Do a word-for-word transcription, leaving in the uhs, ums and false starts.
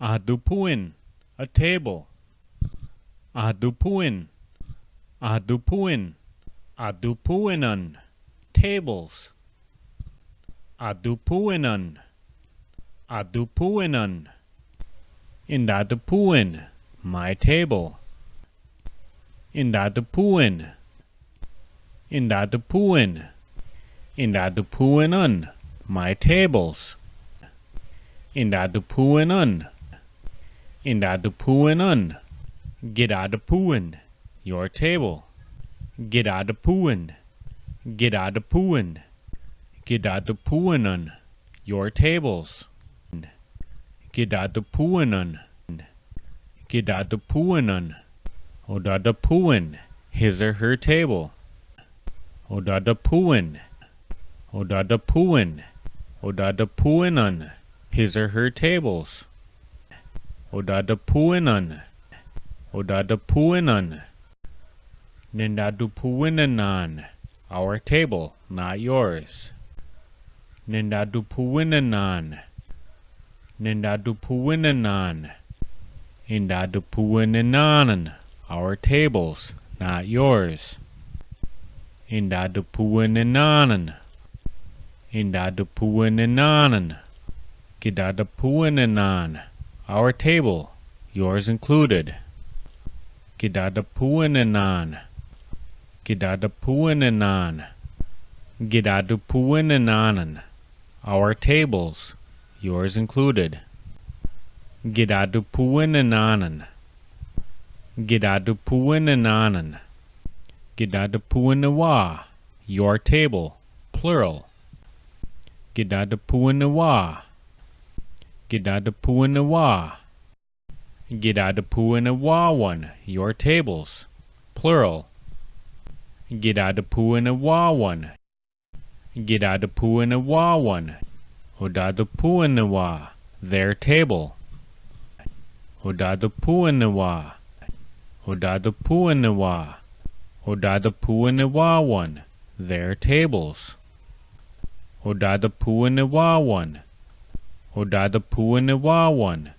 Adupwen, a table. Adupwen, adupwen, adupwenan, tables. Adupwenan, adupwenan. Indadupwen, my table. Indadupwen, indadupwen, indadupwenan, my tables. Indadupwenan, indadupwenan, gidadupwen, your table. Gidadupwen, gidadupwen, gidadupwenan, your tables. Gidadupwenan, gidadupwenan, odadupwen, his or her table. Odadupwen, odadupwen, odadupwenan, his or her tables. Odadupwenan, odadupwenan, nindadupwenenan, our table, not yours. Nindadupwenenan, nindadupwenenan, indadupwenenanan, our tables, not yours. Indadupwenenanan, indadupwenenanan, gidadupwenenan, our table, yours included. Gidadupwenenan, gidadupwenenan, gidadupwenenanan, our tables, yours included. Gidadupwenenanan, gidadupwenenanan, gidadupwenewa, your table, plural. Gidadupwenewa, gidadupwenewa, gidadupwenewawan, your tables, plural. Gidadupwenewawan, gidadupwenewawan, odadupwenewa, their table. Odadupwenewa, odadupwenewa, odadupwenewawan, their tables. Odadupwenewawan, odadupwenewawan,